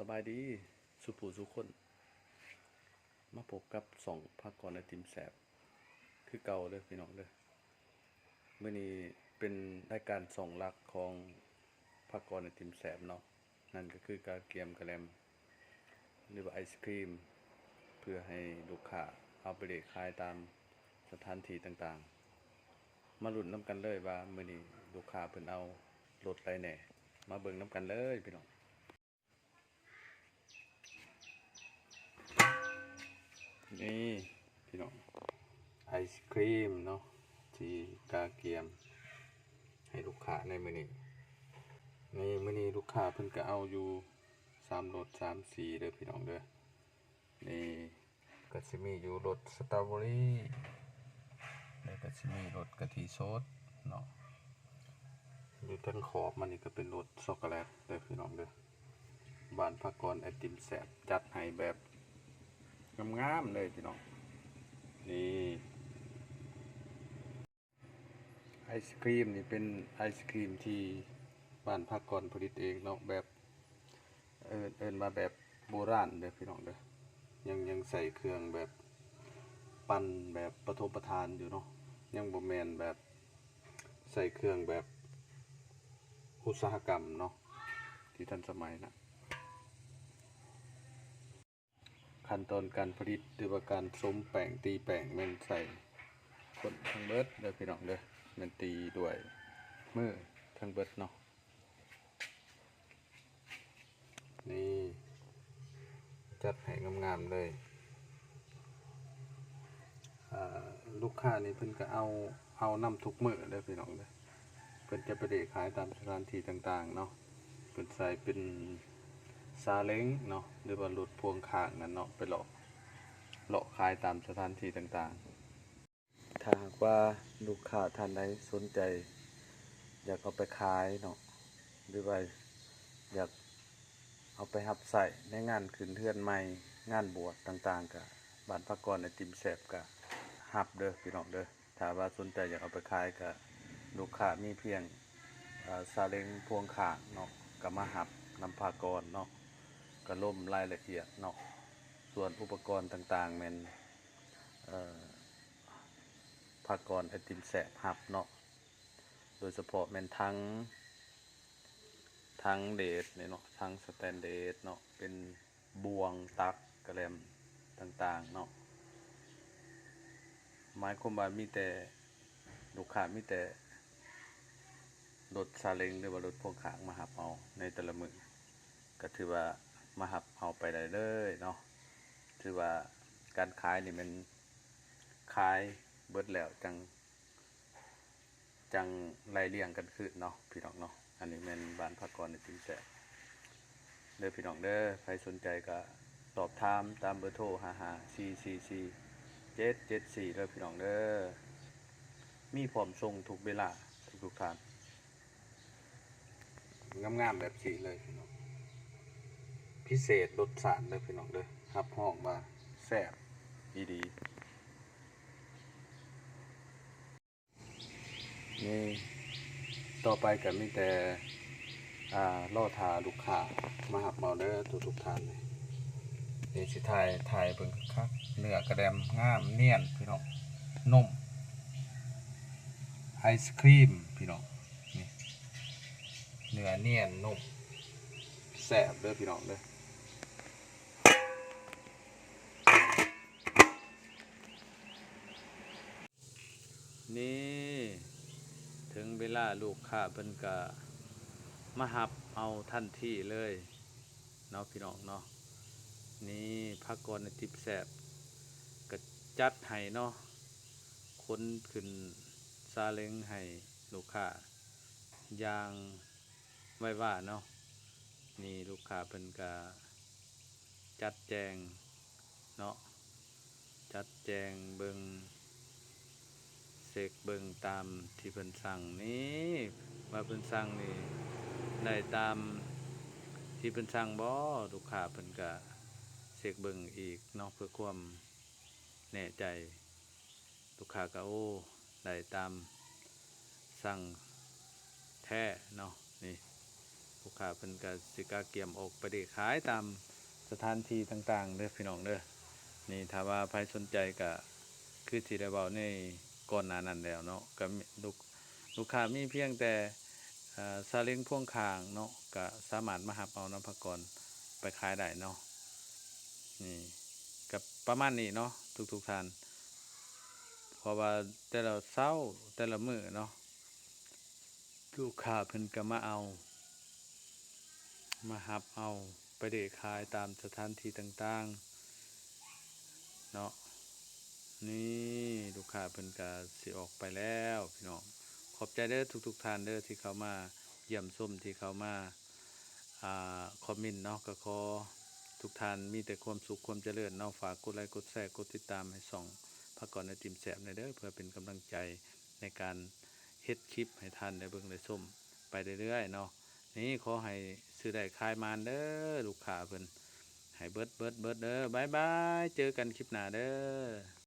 ສະບາຍດີສູ່ຜູ້ສູ່ຄົນ ມາພົບກັບຊ່ອງພາກອນໄອຕິມແຊບຄືເກົ່າເດີພີ່ນ້ອງເດີ. ມື້ນີ້ເປັນລາຍການຊ່ອງຫຼັກຂອງພາກອນໄອຕິມແຊບເນາະ, ນັ້ນກໍຄືກະກຽມກະແລັມ ຫຼືວ່າໄອສະຄຣີມ ເພື່ອໃຫ້ລູກຄ້າເອົາໄປເລຂາຍຕາມສະຖານທີ່ຕ່າງໆ. ມາລຸ້ນນຳກັນເລີຍວ່າມື້ນີ້ລູກຄ້າເພິ່ນເອົາລົດໃດແດ່, ມາເບິ່ງນຳກັນເລີຍພີ່ນ້ອງ. ນີ້ພີ່ນ້ອງ ໄອສະຄຣີມເນາະ ທີ່ກະກຽມໃຫ້ລູກຄ້າໃນມື້ນີ້. ນີ້ ມື້ນີ້ລູກຄ້າເພິ່ນກະເອົາຢູ່ສາມລົດສາມສີເດີພີ່ນ້ອງເດີ. ນີ້ ກະຊິມີຢູ່ລົດສະຕໍເບີຣີ ແລ້ວກະຊິມີລົດກະທິສົດເນາະ. ຢູ່ທາງຂອບມັນນີ້ກະເປັນລົດຊັອກໂກແລັດເດີພີ່ນ້ອງເດີ. ບ້ານພາກອນໄອຕິມແຊບ ຈັດໃຫ້ແບບງາມໆເລີຍພີ່ນ້ອງ. ນີ້ ໄອສະຄຣີມນີ້ເປັນໄອສະຄຣີມທີ່ບ້ານພາກອນຜະລິດເອງເນາະ, ແບບ ເອີ້ນ ເອີ້ນວ່າແບບໂບລານເດີພີ່ນ້ອງເດີ. ຍັງ ຍັງໃສ່ເຄື່ອງແບບປັ່ນແບບປະຖົມປະຖານຢູ່ເນາະ, ຍັງບໍ່ແມ່ນແບບໃສ່ເຄື່ອງແບບອຸດສາຫະກຳເນາະ ທີ່ທັນສະໄໝນະ. ຂັ້ນຕອນການຜະລິດ ຫຼືວ່າການສົມແປ້ງ ຕີແປ້ງ ແມ່ນໃຊ້ຄົນທັງເບິດເດີພີ່ນ້ອງເດີ, ແມ່ນຕີດ້ວຍມືທັງເບິດເນາະ. ນີ້ ຈັດໃຫ້ງາມໆເລີຍ. ອ່າ ລູກຄ້ານີ້ເພິ່ນກະເອົາ ເອົານຳທຸກມື້ເດີພີ່ນ້ອງເດີ. ເພິ່ນຈະໄປເລຂາຍຕາມສະຖານທີ່ຕ່າງໆເນາະ. ເພິ່ນໃສ່ເປັນຊາເລັງເນາະ ຫຼືວ່າລົດພ່ວງຂ້າງນັ້ນເນາະ ໄປເລາະ ເລາະຂາຍຕາມສະຖານທີ່ຕ່າງໆ. ຖ້າຫາກວ່າລູກຄ້າທ່ານໃດສົນໃຈຢາກເອົາໄປຂາຍເນາະ ຫຼືວ່າຢາກເອົາໄປຮັບໃຊ້ໃນງານຂຶ້ນເຮືອນໃໝ່ ງານບວດຕ່າງໆ ກະບ້ານພາກອນໄອຕິມແຊບກະຮັບເດີພີ່ນ້ອງເດີ. ຖ້າວ່າສົນໃຈຢາກເອົາໄປຂາຍກະ ລູກຄ້າມີພຽງ ເອີ ຊາເລັງພ່ວງຂ້າງເນາະ ກະມາຮັບນຳພາກອນເນາະ, ກະລົມລາຍລະອຽດເນາະ. ສ່ວນອຸປະກອນຕ່າງໆແມ່ນ ເອີ ພາກອນໄອຕິມແຊບຮັບເນາະ, ໂດຍສະເພາະແມ່ນຖັງ ຖັງເດດນີ້ເນາະ, ຖັງສະແຕນເດດເນາະ, ເປັນບ່ວງຕັກກະແລັມຕ່າງໆເນາະ. ໝາຍຄວາມວ່າມີແຕ່ ລູກຄ້າມີແຕ່ລົດຊາເລັງ ຫຼືວ່າລົດພ່ວງຂ້າງມາຮັບເອົາໃນແຕ່ລະມື້ ກະຖືວ່າມາຮັບເອົາໄປໄດ້ເລີຍເນາະ. ຖືວ່າການຂາຍນີ້ແມ່ນຂາຍເບິດແລ້ວຈັ່ງ ຈັ່ງໄລ່ລຽງກັນຄືນເນາະ ພີ່ນ້ອງເນາະ. ອັນນີ້ແມ່ນບ້ານພາກອນໄອຕິມແຊບເດີພີ່ນ້ອງເດີ. ໃຜສົນໃຈກະສອບຖາມຕາມເບີໂທ ຫ້າຫ້າສີ່ສີ່ສີ່ເຈັດເຈັດສີ່ ເດີພີ່ນ້ອງເດີ. ມີພ້ອມສົ່ງທຸກເວລາ ທຸກໆທ່ານ. ງາມໆແບບນີ້ເລີຍພີ່ນ້ອງ, ພິເສດລົດຊາດເດີພີ່ນ້ອງເດີ, ຮັບຮອງວ່າແຊບອີ່ຫຼີ. ນີ້ ຕໍ່ໄປກະມີແຕ່ ອ່າ ລໍຖ້າລູກຄ້າມາຮັບເອົາເດີທຸກໆທ່ານ. ນີ້ຊິຖ່າຍ ຖ່າຍເບິ່ງຄັກໆ, ເນື້ອກະແດມງາມນຽນພີ່ນ້ອງ, ນຸ້ມ ໄອສະຄຣີມພີ່ນ້ອງ. ນີ້ ເນື້ອນຽນນຸ້ມ ແຊບເດີພີ່ນ້ອງເດີ. ນີ້ ເຖິງເວລາລູກຄ້າເພິ່ນກະມາຮັບເອົາທັນທີເລີຍເນາະ ພີ່ນ້ອງເນາະ. ນີ້ ພາກອນໄອຕິມແຊບກະຈັດໃຫ້ເນາະ, ຂົນຂຶ້ນຊາເລັງໃຫ້ລູກຄ້າຢ່າງໄວວາເນາະ. ນີ້ ລູກຄ້າເພິ່ນກະຈັດແຈງເນາະ, ຈັດແຈງເບິ່ງ ເຊັກເບິ່ງຕາມທີ່ເພິ່ນສັ່ງ. ນີ້ ວ່າເພິ່ນສັ່ງນີ້ໄດ້ຕາມທີ່ເພິ່ນສັ່ງບໍ່? ລູກຄ້າເພິ່ນກະເຊັກເບິ່ງອີກເນາະ ເພື່ອຄວາມແນ່ໃຈ. ລູກຄ້າກະ ໂອ້ ໄດ້ຕາມສັ່ງແທ້ເນາະ. ນີ້ ລູກຄ້າເພິ່ນກໍຊິກະກຽມອອກໄປເລຂາຍຕາມສະຖານທີ່ຕ່າງໆເດີພີ່ນ້ອງເດີ. ນີ້ຖ້າວ່າໃຜສົນໃຈກໍຄືຊິໄດ້ເວົ້າໃນກ່ອນໜ້ານັ້ນແລ້ວເນາະ ກໍມີ ລູກ ລູກຄ້າມີພຽງແຕ່ ເອີ ຊາເລັງພວງຂ້າງເນາະ ກໍສາມາດມາຮັບເອົານຳພາກອນໄປຂາຍໄດ້ເນາະ. ນີ້ກໍປະມານນີ້ເນາະທຸກໆທ່ານ ເພາະວ່າແຕ່ລະເຊົ້າແຕ່ລະມື້ເນາະ ລູກຄ້າເພິ່ນກໍມາເອົາ ມາຮັບເອົາໄປເລຂາຍຕາມສະຖານທີ່ຕ່າງໆເນາະ. ນີ້ລູກຄ້າເພິ່ນກໍຊິອອກໄປແລ້ວພີ່ນ້ອງ. ຂອບໃຈເດີທຸກໆທ່ານເດີ ທີ່ເຂົ້າມາຢ້ຽມຊົມ ທີ່ເຂົ້າມາ ອ່າ ຄອມເມັນເນາະ. ກໍຂໍທຸກທ່ານມີແຕ່ຄວາມສຸກຄວາມຈະເລີນເນາະ. ຝາກກົດໄລກົດແຊ ກົດຕິດຕາມໃຫ້ຊ່ອງພາກອນໄອຕິມແຊບແດ່ເດີ ເພື່ອເປັນກຳລັງໃຈໃນການເຮັດຄລິບໃຫ້ທ່ານໄດ້ເບິ່ງໄດ້ຊົມໄປເລື້ອຍໆເນາະ. ນີ້ຂໍໃຫ້ຊື້ໄດ້ຂາຍໝານເດີ ລູກຄ້າເພິ່ນໃຫ້ເບິດໆໆເດີ. ບາຍບາຍ ເຈີກັນຄລິບໜ້າເດີ.